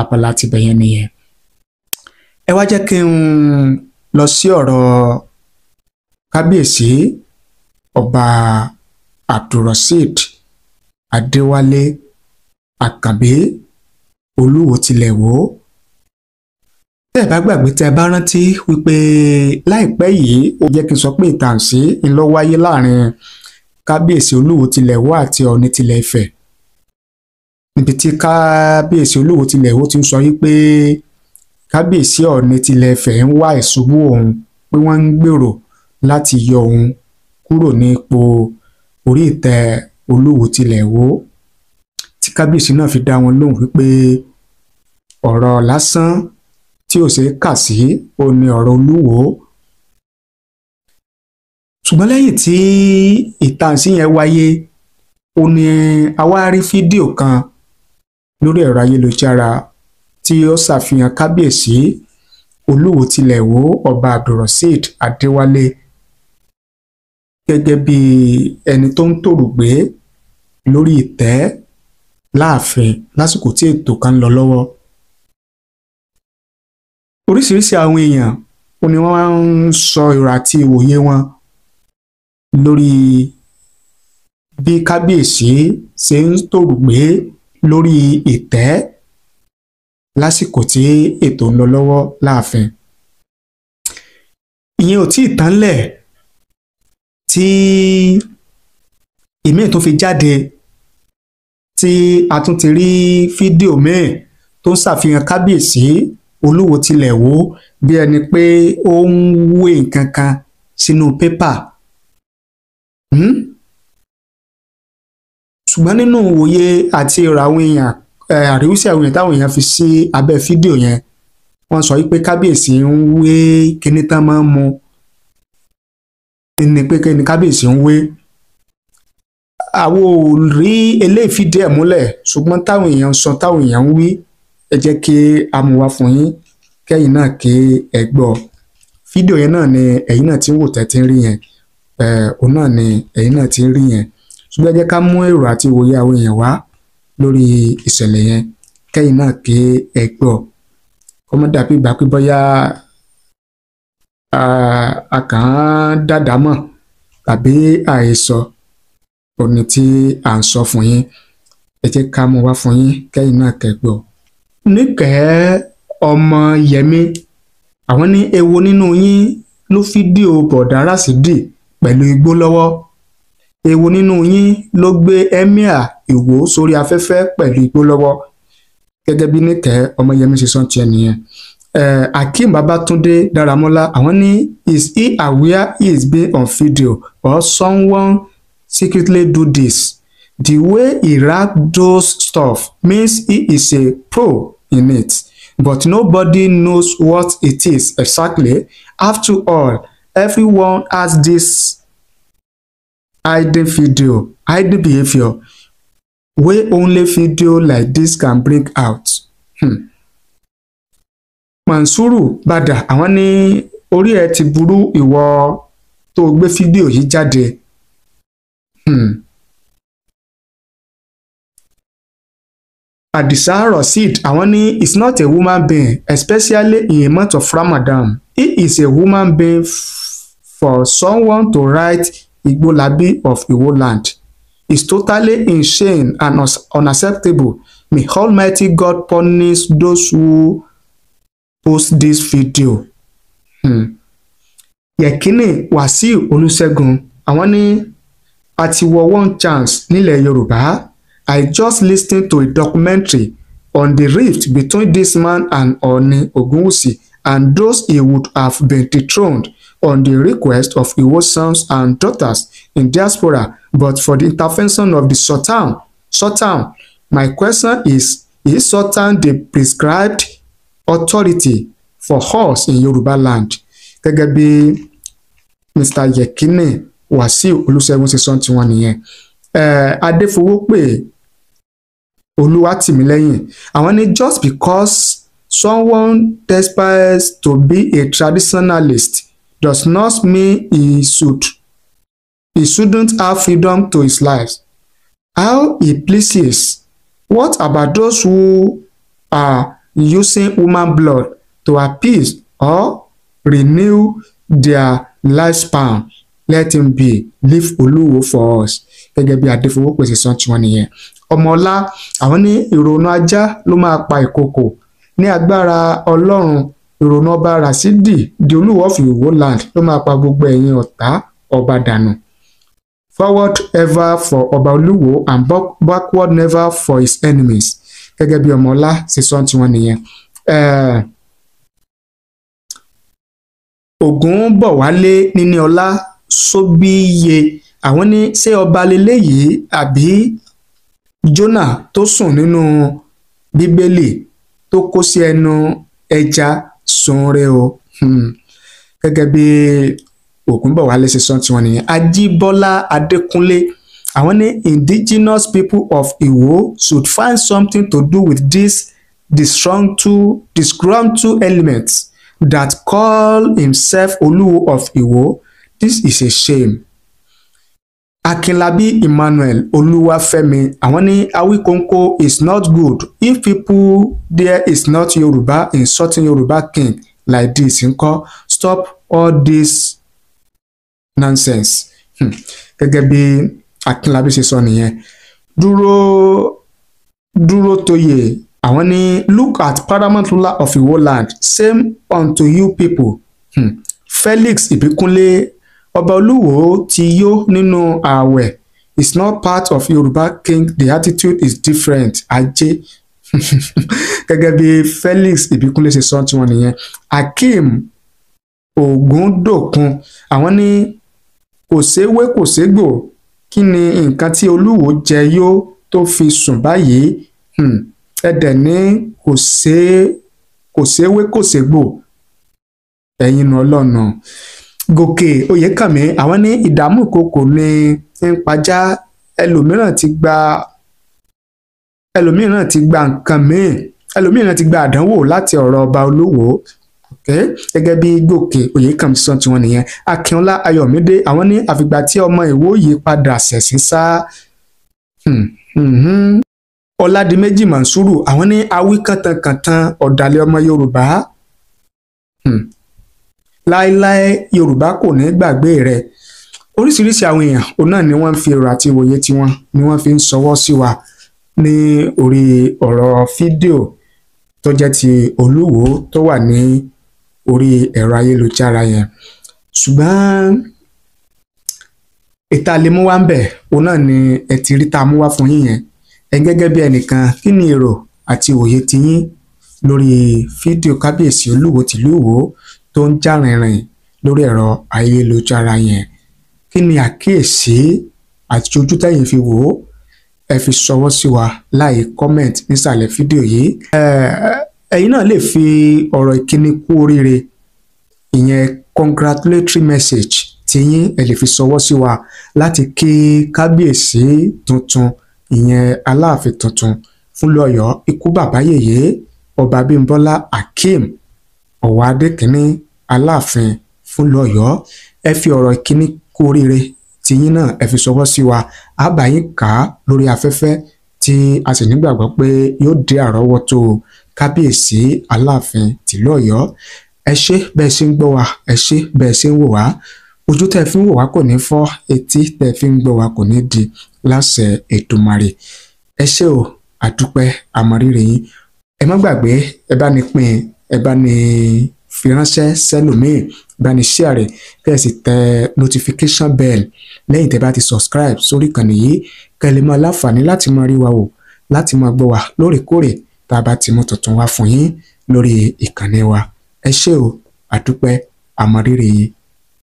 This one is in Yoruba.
Abala tibẹ̀ yẹn nìyẹn. Ẹ wá jẹ́ kí n lọ sí ọ̀rọ̀ kábíyèsí ọba Abdulrasheed Adéwálé Àkànbí Olúwo tilẹ̀ Ìwó. Tẹ́ ẹ bá gbàgbé, tẹ́ ẹ bá rántí wípé láìpẹ́ yìí, ó jẹ́ kí n sọ pé ìtànsí ńlọ wáyé láàrin kábíyèsí Olúwo tilẹ̀ Ìwó àti Ọọ̀ni tilẹ̀ Ifẹ̀, níbi tí kábíyèsí Olúwo tilẹ̀ Ìwó ti ń sọ wípé kábíyèsí Ọọ̀ni tilẹ̀ Ifẹ̀ ń wá ìṣubú òun, pé wọ́n ń gbèrò láti yọ òun kúrò ní ipò orí ìtẹ́ Olúwo tilẹ̀ Ìwó, tí kábíyèsí náà fi dá wọn lóhùn wípé ọ̀rọ̀ lásán tí ò ṣe é kà sí ó ní ọ̀rọ̀ Olúwo. Ṣùgbọ́n lẹ́yìn tí ìtànsí yẹn wáyé, ó ní a wá rí fídíò kan lórí ẹ̀rọ ayélujára tí ó ṣàfihàn kábíyèsí Olúwo tilẹ̀ Ìwó ọba Abdulrasheed Adéwálé gẹ́gẹ́ bí ẹni tó ń tòrùgbé lórí ìtẹ́ láàfin lásìkò tí ètò kan ń lọ lọ́wọ́. Oríṣiríṣi àwọn èèyàn ó ní wọ́n ń sọ èrò àti ìwòye wọn lórí bí kábíyèsí ṣe ń tòrùgbé lórí ìtẹ́ lásìkò tí ètò ń lọ lọ́wọ́ láàfin. Ìyẹn ò tí ì tán lẹ̀ tí ìmíì tó fi jáde, tí a tún ti rí fídíò míì tó ń ṣàfihàn kábíyèsí Olúwo tilẹ̀ Ìwó bí ẹni pé ó ń wé nǹkan kan sínú pépà. Ṣùgbọ́n nínú òye àti èrò àwọn èèyàn, àríwísí àwọn èèyàn táwọn èèyàn fi sí abẹ́ fídíò yẹn, wọ́n sọ wípé kábíyèsí ń wé kíní tán máa ń mu ní pé kíni kábíyèsí ń wé. Àwọn ò rí eléyìí fìdí ẹ̀ múlẹ̀, ṣùgbọ́n táwọn èèyàn ń sọ, táwọn èèyàn ń wí, ẹ jẹ́ kí a mú wá fún yín kẹ́yìn náà kí ẹ gbọ́. Fídíò yẹn náà ni ẹ̀yin náà ti ń wò tẹ́ ti ń rí yẹn, òun náà ni ẹ̀yin náà ti ń rí yẹn. Ṣùgbọ́n ẹ jẹ́ ká mú èrò àti ìwòye àwọn èèyàn wá lórí ìṣẹ̀lẹ̀ yẹn kẹ́yìn náà kí ẹ gbọ́, kó má dàbí ìgbà pé bóyá a kàn án dàdá mọ̀ tàbí àhesọ òní tí à ń sọ fún yín. Ẹ jẹ́ ká mú wá fún yín kẹ́yìn náà kẹ́ gbọ́. Níkẹ́ ọmọ Yẹmí, àwọn ní èwo nínú yín ló fídíò bọ̀dá Rásídì pẹ̀lú igbó lọ́wọ́? Èwo nínú yín ló gbé emir Ìwó sórí afẹ́fẹ́ pẹ̀lú igbó lọ́wọ́? Gẹ́gẹ́ bí Níkẹ́ Ọmọyẹmí ṣe sọ tiẹ̀ nìyẹn. Akeem Babatunde Daramola, àwọn ní is he aware he is being on video or someone secretly do this? The way he wrap those stuff means he is a pro in it, but nobody knows what it is exactly. After all, everyone has this hiding video, hiding behavior wey only video like this can bring out. Mansuru Bada, àwọn ní orí ẹ ti burú, ìwọ tó gbé fídíò yìí jáde. Adisa Rasheed, àwọn ní is not a human being, especially in a month of Ramadan. He is a human being for someone to write Igbolabi of Iwo land is totally insane and unacceptable. May Almighty God punish those who post this video. Yekini Wasiu Olúṣẹ́gun, àwọn ní a ti wọ one chance nílẹ̀ Yorùbá. I just listened to a documentary on the rift between this man and Ooni Ogunwusi and those he would have been dethroned on the request of Iwo sons and daughters in diaspora, but for the intervention of the Sultan. Sultan, my question is Sultan the prescribed authority for us in Yoruba land? Gẹ́gẹ́ bí Mr. Yekini Wasiu Olúṣẹ́gun ṣe sọ tiwọn nìyẹn. Adéfowópè Olúwatìmílẹ́yìn, àwọn ní just because someone aspires to be a traditionalist does not mean he shouldn't have freedom to his life how he pleases. What about those who are using human blood to appease or renew their lifespan. Let him be, leave Olúwo for us. Gẹ́gẹ́ bí Adéfowópèsè sọ tiwọn nìyẹn. Ọmọọlá àwọn ní ìrònú ajá ló máa pa ìkòkò, ní agbára Ọlọ́run ìrònú ọba Rasidi di Olúwo of Ìwó land ló máa pa gbogbo ẹ̀yin ọ̀tá ọba dànù. Forward ever for Ọba Olúwo and backward never for his enemies. Gẹ́gẹ́ bí Ọmọọlá ṣe sọ tiwọn nìyẹn. Ògúnbọ̀wálé Níníọlá Sóbíye àwọn ní ṣé ọba leléyìí àbí Jónà tó sùn nínú Bíbélì tó kó sí ẹnu ẹja sunre o. Gẹ́gẹ́ bí Ògúnbọ̀wálé ṣe sọ tiwọn nìyẹn. Ajíbọ́lá Adékúnlé àwọn ní indigenous people of Ìwó should find something to do with this disgruntled elements that call himself Olúwo of Ìwó. This is a shame. Akinlabi Emmanuel Olúwafẹ́mi àwọn ní Awikonko is not good if people there is not Yoruba insulting Yoruba king like this ńkọ́, stop all this nonsense. Gẹ́gẹ́ bí Akinlabi ṣe sọ nìyẹn. Dúró Tóyè àwọn ní look at paramount ruler of Iwo land, same unto you people. Felix Ìbíkúnlé Ọba Olúwo ti yó nínú ààwẹ̀ is not part of Yoruba king, the attitude is different. Ajé. Gẹ́gẹ́ bí Felix Ìbíkúnlé ṣe sọ tiwọn nìyẹn. Akeem Ògúndòkun àwọn ní kò séwé kò ségbò, kí ni nǹkan tí Olúwo jẹ yó tó fi sùn báyìí? Ẹ dẹ̀ ní kò séwé kò ségbò, ẹ̀yin nu ọlọ́nà. Gòkè Oyèkànmí àwọn ní ìdààmú ìkòkò ní ń pajá, ẹlòmíràn ti gba nǹkan míì, ẹlòmíràn ti gba àdánwò láti ọ̀rọ̀ ọba Olúwo. Gẹ́gẹ́ bí Gòkè Oyèkànmí sọ tiwọn nìyẹn. Akínọlá Ayọ̀mídé àwọn ní àfìgbà tí ọmọ Ìwó yìí padà ṣẹ̀sìn sá. Ọládìméjì Mọ̀nsúrù àwọn ní awí kàntankàntan ọ̀dàlẹ̀ ọmọ Yorùbá, láéláé Yorùbá kò ní gbàgbé rẹ̀. Oríṣiríṣi àwọn èèyàn òun náà ni wọ́n ń fi èrò àti ìwòye tiwọn ni wọ́n fi ń ṣọwọ́ sí wa ní orí ọ̀rọ̀ fídíò tó jẹ́ ti Olúwo tó wà ní orí ẹ̀rọ ayélujára yẹn. Ṣùgbọ́n ìta lè mú wá ń bẹ̀ òun náà ni ẹ ti rí tá a mú wá fún yín yẹn. Ẹ gẹ́gẹ́ bí ẹnìkan, kí ni èrò àti òye tiyín lórí fídíò kábíyèsí Olúwo tìlú Ìwó tó ń já rìnrìn lórí ẹ̀rọ ayélujára yẹn? Kí ni àkíyèsí àti ojú tẹ̀yin fi wò ó? Ẹ fi ṣọwọ́ sí wa láì comment nísàlẹ̀ fídíò yìí. Ẹ̀yin náà lè fi ọ̀rọ̀ ìkíni kú oríire, ìyẹn congratulatory message tiyín, ẹ lè fi ṣọwọ́ sí wa láti kí kábíyèsí tuntun, ìyẹn aláàfin tuntun fúnlẹ̀ Ọ̀yọ́, ikú bàbá yèyé ọba Abímbọ́lá Akeem Ọ̀wádé kínní aláàfin fúnlẹ̀ Ọ̀yọ́. Ẹ fi ọ̀rọ̀ ìkíní kú oríire tiyín náà ẹ fi ṣọwọ́ sí wa, a bá yín kà á lórí afẹ́fẹ́ tí a sì nígbàgbọ́ pé yóò dé àrọ́wọ́tó kábíyèsí aláàfin tìlú Ọ̀yọ́. Ẹ ṣé bẹ́ẹ̀ ṣe ń gbọ́ wa, ẹ ṣé bẹ́ẹ̀ ṣe ń wò wá. Ojú tẹ́ fi ń wò wá kò ní fọ́, etí tẹ́ fi ń gbọ́ wá kò ní di láṣẹ Èdùmàrè. Ẹ ṣé o, àdúpẹ́, àmọ̀rírì yín. Ẹ má gbàgbé, ẹ bá ní pín, ẹ bá ní fi ránṣẹ́ sẹ́lòmíì, bá ní share rẹ̀, kẹ́ ẹ sì tẹ notification bell lẹ́yìn tẹ́ bá ti subscribe sórí ìkànnì yìí, kẹ́ ẹ lè máa láǹfààní láti máa rí wa wò, láti máa gbọ́ wa lóòrèkóòrè tá a bá ti mú tuntun wá fún yín lórí ìkànnì wa. Ẹ ṣé o, àdúpẹ́, àmọ̀rírì yín.